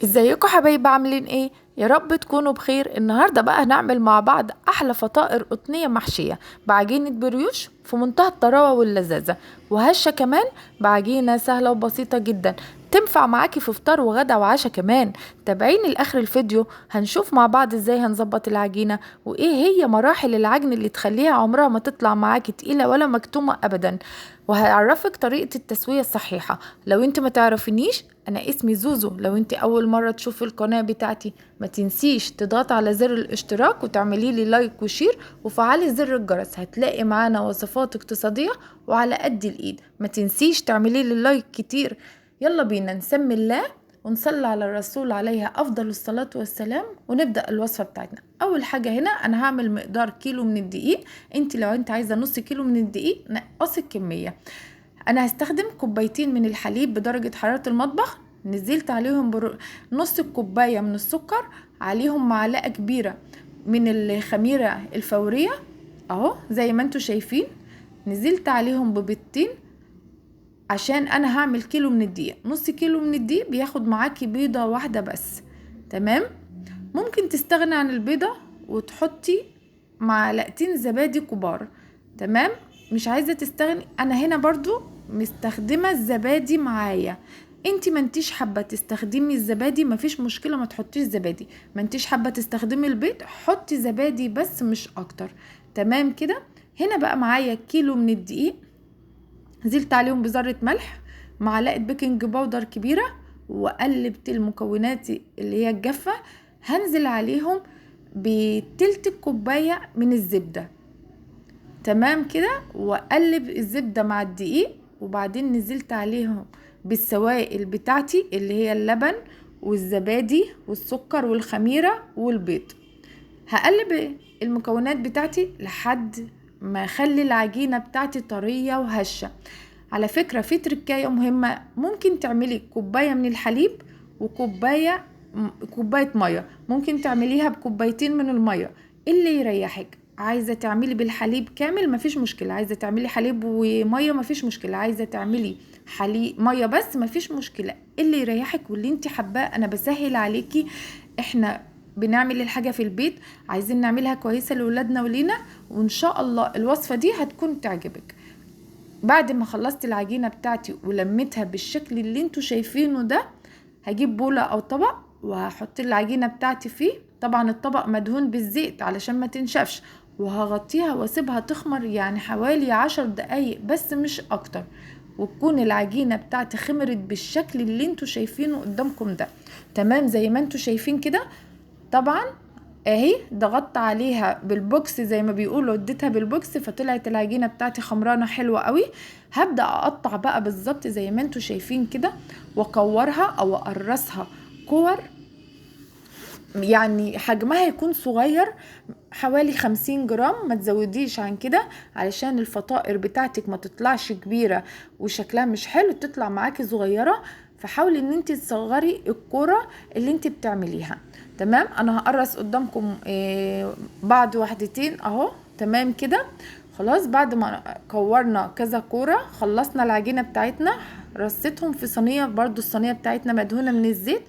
ازيكم حبايب، عاملين ايه؟ يا رب تكونوا بخير. النهارده بقى هنعمل مع بعض احلى فطائر قطنيه محشيه بعجينه بريوش في منتهى الطراوه واللذاذه، وهشه كمان بعجينه سهلة وبسيطة جدا، تنفع معاكي في فطار وغدا وعشاء كمان. تابعيني لاخر الفيديو، هنشوف مع بعض ازاي هنظبط العجينة وايه هي مراحل العجن اللي تخليها عمرها ما تطلع معاكي تقيلة ولا مكتومة ابدا، وهعرفك طريقه التسوية الصحيحة. لو انت ما تعرفينيش، انا اسمي زوزو. لو انت اول مرة تشوفي القناة بتاعتي، ما تنسيش تضغطي على زر الاشتراك وتعملي لي like و share وفعلي زر الجرس. هتلاقي معانا وصفات اقتصادية وعلى قد الايد. ما تنسيش تعملي لي like كتير. يلا بينا نسمي الله ونصلي على الرسول عليها افضل الصلاة والسلام، ونبدا الوصفة بتاعتنا. اول حاجة هنا انا هعمل مقدار كيلو من الدقيق. انت لو انت عايزه نص كيلو من الدقيق نقصي الكمية. انا هستخدم كوبايتين من الحليب بدرجة حرارة المطبخ، نزلت عليهم نص الكوباية من السكر، عليهم معلقه كبيرة من الخميره الفورية اهو زي ما انتوا شايفين. نزلت عليهم ببيضتين عشان انا هعمل كيلو من الدقيق. نص كيلو من الدقيق بياخد معاكي بيضة واحدة بس، تمام؟ ممكن تستغني عن البيضة وتحطي معلقتين زبادي كبار، تمام؟ مش عايزه تستغني، انا هنا برضو مستخدمة الزبادي معايا. انتي ما انتيش حابة تستخدمي الزبادي مفيش مشكلة، ما تحطيش زبادي. ما انتيش حابة تستخدمي البيض حطي زبادي بس مش اكتر، تمام كده؟ هنا بقى معايا كيلو من الدقيق، نزلت عليهم بذرة ملح، معلقه baking powder كبيرة، وقلبت المكونات اللي هي الجافه. هنزل عليهم بتلت الكوباية من الزبدة، تمام كده؟ واقلب الزبدة مع الدقيق، وبعدين نزلت عليهم بالسوائل بتاعتي اللي هي اللبن والزبادي والسكر والخميره والبيض. هقلب المكونات بتاعتي لحد ما اخلي العجينة بتاعتي طرية وهشه. على فكرة في تركايه مهمة، ممكن تعملي كوباية من الحليب وكوبايه كوباية مية، ممكن تعمليها بكوبايتين من المية اللي يريحك. عايزه تعملي بالحليب كامل مفيش مشكلة، عايزه تعملي حليب ومية مفيش مشكلة، عايزه تعملي حليب مية بس مفيش مشكلة، اللي يريحك واللي انت حباه. انا بسهل عليكي، احنا بنعمل الحاجة في البيت عايزين نعملها كويسة لولادنا ولينا، وان شاء الله الوصفة دي هتكون تعجبك. بعد ما خلصت العجينة بتاعتي ولميتها بالشكل اللي انتوا شايفينه ده، هجيب بوله او طبق وهحط العجينة بتاعتي فيه. طبعا الطبق مدهون بالزيت علشان ما تنشفش، وهغطيها واسيبها تخمر يعني حوالي 10 دقايق بس مش اكتر، وتكون العجينة بتاعتي خمرت بالشكل اللي انتوا شايفينه قدامكم ده، تمام؟ زي ما انتوا شايفين كده. طبعا اهي ضغطت عليها بالبوكس زي ما بيقولوا، اديتها بالبوكس، فطلعت العجينة بتاعتي خمرانه حلوة قوي. هبدا اقطع بقى بالظبط زي ما انتوا شايفين كده، واكورها او اقرصها كور، يعني حجمها يكون صغير حوالي 50 جرام، ما تزوديش عن كده علشان الفطائر بتاعتك ما تطلعش كبيرة وشكلها مش حلو، تطلع معاكي صغيرة. فحاولي ان انت تصغري الكرة اللي انت بتعمليها، تمام؟ انا هقرص قدامكم بعد واحدتين اهو، تمام كده؟ خلاص بعد ما كورنا كذا كورة خلصنا العجينة بتاعتنا، رصيتهم في صينية، برضو الصينية بتاعتنا مدهونة من الزيت،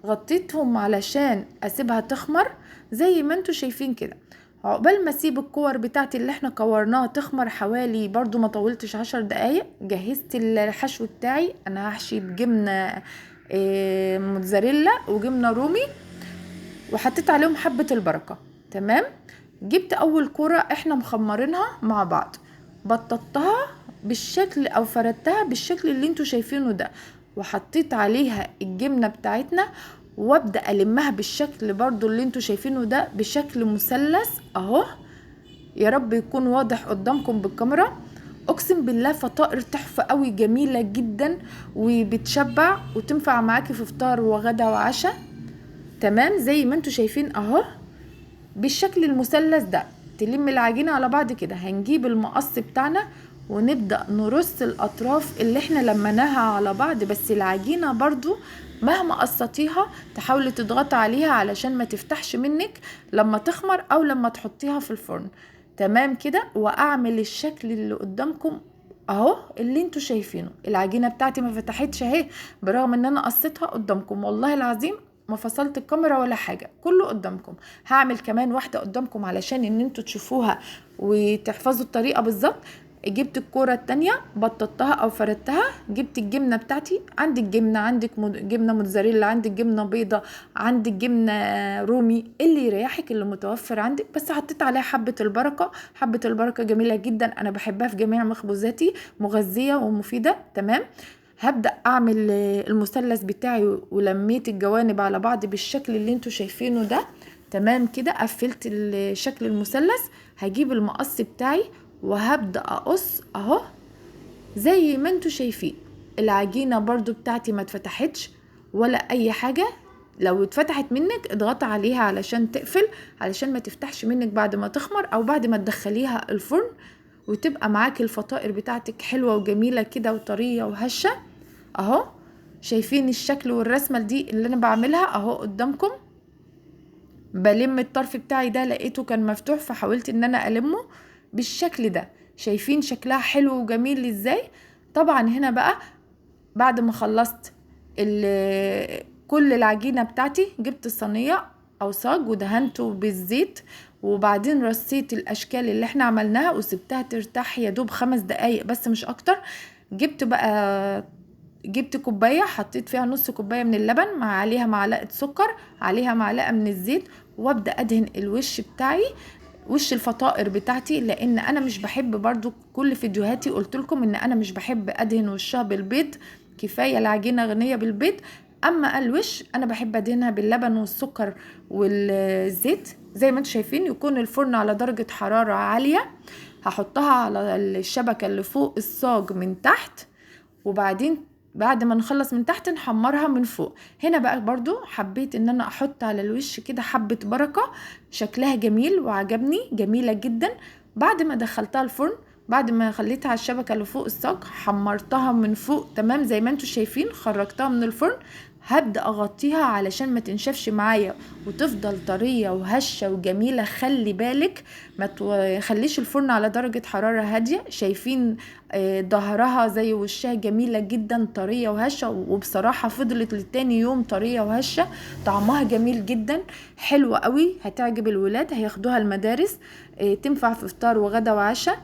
غطيتهم علشان اسيبها تخمر زي ما انتوا شايفين كده. عقبال ما اسيب الكور بتاعتي اللي احنا كورناها تخمر حوالي برضو ما طولتش 10 دقايق، جهزت الحشو بتاعي. انا هحشي بجبنه موتزاريلا وجبنه رومي، وحطيت عليهم حبه البركة، تمام؟ جبت اول كورة احنا مخمرينها مع بعض، بططتها بالشكل او فردتها بالشكل اللي انتوا شايفينه ده، وحطيت عليها الجبنة بتاعتنا، وابدا المها بالشكل برضو اللي انتوا شايفينه ده بشكل مثلث اهو. يا رب يكون واضح قدامكم بالكاميرا. اقسم بالله فطائر تحفة قوي، جميلة جدا وبتشبع وتنفع معاكي في فطار وغدا وعشاء، تمام؟ زي ما انتوا شايفين اهو بالشكل المثلث ده. تلم العجينة على بعض كده. هنجيب المقص بتاعنا ونبدا نرص الاطراف اللي احنا لميناها على بعض، بس العجينة برضو مهما قصتيها تحاولي تضغطي عليها علشان ما تفتحش منك لما تخمر او لما تحطيها في الفرن، تمام كده؟ واعمل الشكل اللي قدامكم اهو اللي انتوا شايفينه. العجينة بتاعتي ما فتحتش اهي برغم ان انا قصيتها قدامكم، والله العظيم ما فصلت الكاميرا ولا حاجة، كله قدامكم. هعمل كمان واحدة قدامكم علشان ان انتوا تشوفوها وتحفظوا الطريقة بالظبط. جبت الكورة التانية بططتها او فردتها، جبت الجبنة بتاعتي، عندك جبنه، عندك جبنه موتزاريلا، عندك جبنه بيضة، عندك جبنه رومي، اللي يريحك اللي متوفر عندك، بس حطيت عليها حبه البركة. حبه البركة جميلة جدا، انا بحبها في جميع مخبوزاتي، مغذيه ومفيدة. تمام، هبدأ اعمل المثلث بتاعي، ولميت الجوانب على بعض بالشكل اللي انتوا شايفينه ده. تمام كده، قفلت الشكل المثلث. هجيب المقص بتاعي وهبدأ اقص اهو زي ما انتوا شايفين. العجينة برضو بتاعتي ما اتفتحتش ولا اي حاجة، لو اتفتحت منك اضغطي عليها علشان تقفل، علشان ما تفتحش منك بعد ما تخمر او بعد ما تدخليها الفرن، وتبقى معاكي الفطائر بتاعتك حلوة وجميلة كده وطرية وهشة اهو. شايفين الشكل والرسمة دي اللي انا بعملها اهو قدامكم. بلم الطرف بتاعي ده، لقيته كان مفتوح فحاولت ان انا المه بالشكل ده. شايفين شكلها حلو وجميل ازاي؟ طبعا هنا بقى بعد ما خلصت كل العجينة بتاعتي، جبت الصينية او صاج ودهنته بالزيت، وبعدين رصيت الاشكال اللي احنا عملناها وسبتها ترتاح يا دوب 5 دقايق بس مش اكتر. جبت كوباية حطيت فيها نص كوباية من اللبن، مع عليها معلقه سكر، عليها معلقه من الزيت، وابدا ادهن الوش بتاعي، وش الفطائر بتاعتي، لان انا مش بحب، برضو كل فيديوهاتي قلت لكم ان انا مش بحب ادهن وشها بالبيض، كفاية العجينة غنية بالبيض. اما الوش انا بحب ادهنها باللبن والسكر والزيت. زي ما انتم شايفين يكون الفرن على درجه حرارة عالية. هحطها على الشبكة اللي فوق الصاج من تحت، وبعدين بعد ما نخلص من تحت نحمرها من فوق. هنا بقى برضو حبيت ان انا احط على الوش كده حبة بركة، شكلها جميل وعجبني، جميلة جدا. بعد ما دخلتها الفرن، بعد ما خليتها على الشبكة اللي فوق الصاج، حمرتها من فوق. تمام زي ما انتم شايفين خرجتها من الفرن. هبدأ اغطيها علشان ما تنشفش معايا وتفضل طرية وهشة وجميلة. خلي بالك ما تخليش الفرن على درجة حرارة هادية. شايفين ظهرها زي وشها جميلة جدا، طرية وهشة، وبصراحة فضلت للتاني يوم طرية وهشة، طعمها جميل جدا، حلوة قوي، هتعجب الولاد، هياخدوها المدارس، تنفع في فطار وغدا وعشاء.